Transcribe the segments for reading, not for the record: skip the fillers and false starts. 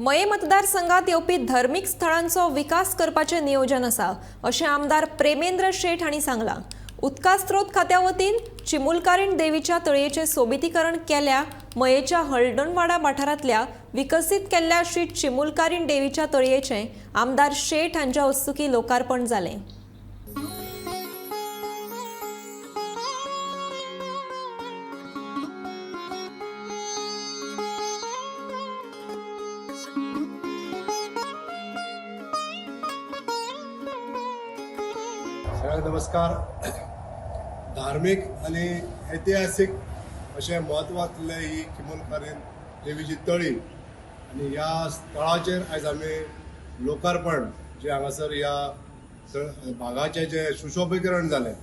मये मतदारसंघात येवपी धर्मीक स्थळांचो विकास करपाचें नियोजन आसा अशें आमदार प्रेमेंद्र शेट हांणी सांगलां. उदका स्रोत खात्या वतीन चिमुलकारीण देवीच्या तळयेचें सोबितीकरण केल्या. मयेच्या हळदणवाडा वाठारांतल्या विकसीत केल्ल्या श्री चिमुलकारीण देवीच्या तळयेचें आमदार शेट हांच्या हस्तुकीं लोकार्पण जालें. सगळ्यांक नमस्कार. धार्मीक आनी ऐतिहासीक अशें म्हत्व आसलें ही चिमुलकारीन देवीची तळी आनी ह्या स्थळाचेर आयज आमी लोकार्पण जें हांगासर ह्या भागाचें जें सुशोभीकरण जालें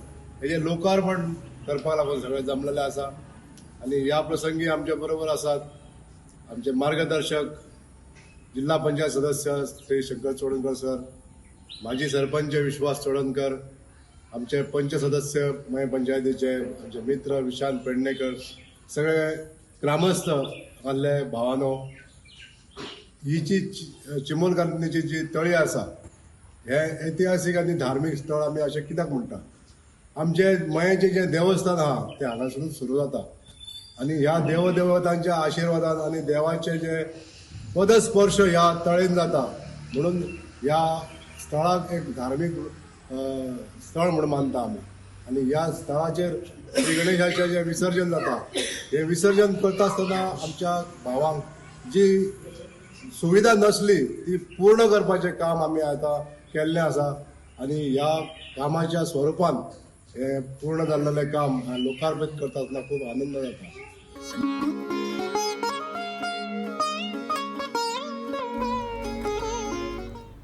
हेजें लोकार्पण करपाक लागून सगळे जमलेले आसा. आनी ह्या प्रसंगी आमच्या बरोबर आसात आमचे मार्गदर्शक जिल्हा पंचायत सदस्य श्री शंकर चोडणकर सर, माजी सरपंच विश्वास चोडणकर, आमचे पंच सदस्य मये पंचायतीचे आमचे मित्र विशांत पेडणेकर, सगळे ग्रामस्थ आहले भावानो, ही जी चिमुलकान्नीची जी तळी आसा हे ऐतिहासीक आनी धार्मीक स्थळ आमी अशें कित्याक म्हणटा, आमचे मयेचें जें देवस्थान आहा तें हांगासरूच सुरू जाता आनी ह्या देवदेवतांच्या आशिर्वादान आनी देवाचे जे पदस्पर्श ह्या तळेन जाता म्हणून ह्या स्थळाक एक धार्मीक स्थळ म्हूण मानता आमी. आनी ह्या स्थळाचेर श्री गणेशाचें जें विसर्जन जाता हें विसर्जन करता आसतना आमच्या भावांक जी सुविधा नासली ती पूर्ण करपाचें काम आमी आतां केल्लें आसा आनी ह्या कामाच्या स्वरुपान हें पूर्ण जाल्लें काम लोकार्पीत करता आसतना खूब आनंद जाता.